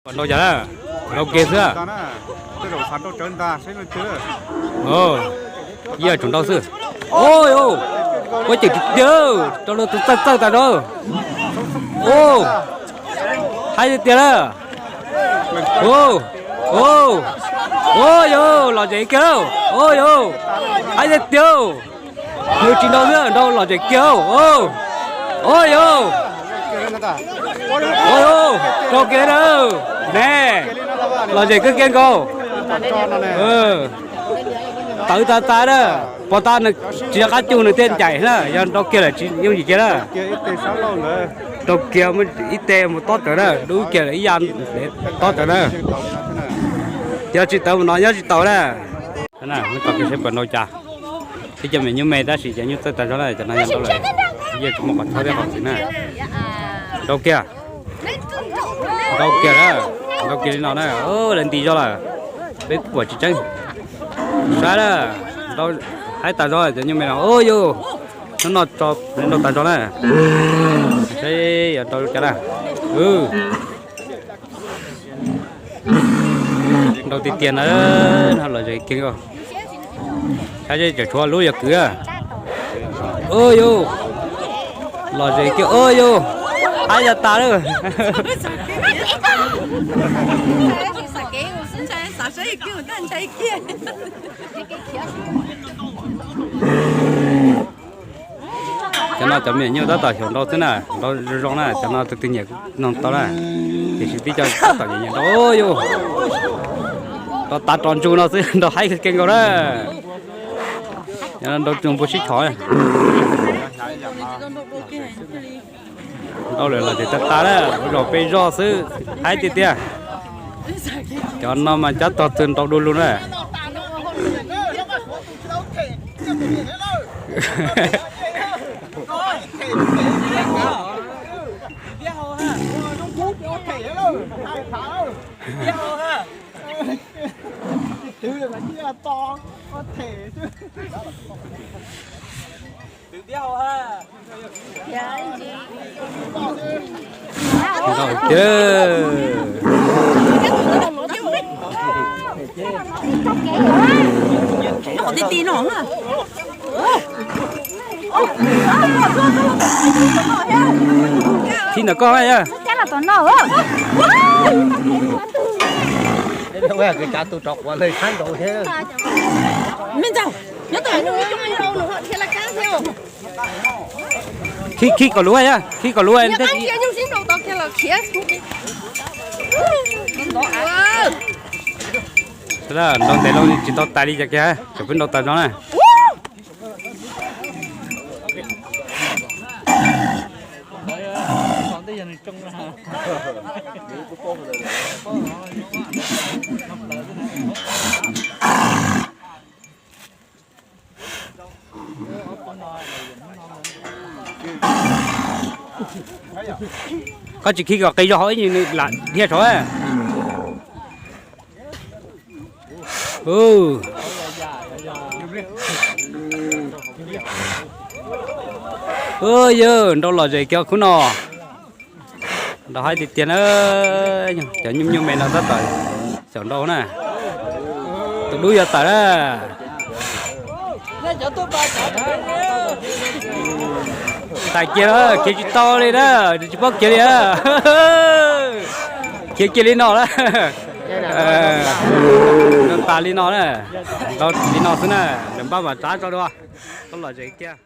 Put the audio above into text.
Nrau cas na, nrau kiag xwb. Ib yam tsuas nrau xwb. Ua yus, ua ceem tiag, rau lawv tus txawj txawj tas nrau. Ua, haib tiag tiag na. Ua, ua yus, lom zem kiag. Ua yus, haib tiag tiag. Nws tsis nrau xwb, nrau lom zem kiag. Ua yus, ua yus, nrau kiag na. Ne, lom zem kawg kiag nkaus. Tawv tas tas na, pos tas nws tsis nco qab cug nws thiaj ncaim na, yog nrau kiag lawm tsis yooj yim kiag na. Nrau kiag ib teg mus tob rawv na, dub kiag lawm ib yam tob rawv na. Yog tsis tawv mus no nyob tsis tau na. Muab tso kiag seb puas nrau cas. Tib cov me nyuam me tab sis cov nyuj txawj tas zog na, cov no yog nrau lawm, yeej tsis muaj qhov txhob thiab qhov txwv na. Nrau kiag, nrau kiag na, nrau kiag li no na, lawv nti zog lawm, peb kuj pom tsis tseeb. Saib na, nrau haib tas zog cov nyuj me no, ua yus, hnub no tso nrau tas zog na. Saib yuav nrau cas na. Nrau tiag tiag na, no lom zem kiag nkaus. Saib seb tseem tshuav lub yog kwv. Ua yus, lom zem kiag, ua yus, haib tas tas lawm. Cov no cov me nyuam tab tom xyaum nrau xwb na, nrau zoo zoo na, cov no tus twg nyiam nug tau na. Tiam sis tib co tab tom nyiam nyiam nrau, ua yus, nrau tav rov ntsug no xwb, nrau haib kiag nkaus na. Nrau tsuas npua sib chov. Nrau lawm los ces tag tag na, ua zaum peb zog xwb, haib tiag tiag. Cov no mas cab tog txwg nrau du lug na. Nrau tiag. Khib ntawm koj yog. Khib, khib kom luv yog, khib kom luv. Nrau ntev lawm tsis tau tas li cas kiag, tseem pheej nrau tas zog na. Koj tsis khib kom qis zog hauv ib nyuag nws lam dhia saud. Yog nrau lom zem kiag khub no. Nrau haib tiag tiag na. Cov nyuj nyuj me no tab tom xyaum nrau na. Tus dub yuav tawm na. Tawm kiag, khiav tsis tau li na, tsis paub khiav li na. Khiav kiag li no na. Nrau tas li no na. Nrau li no xwb na, lawv npaj mam rov tso dua. Tau lom zem kiag.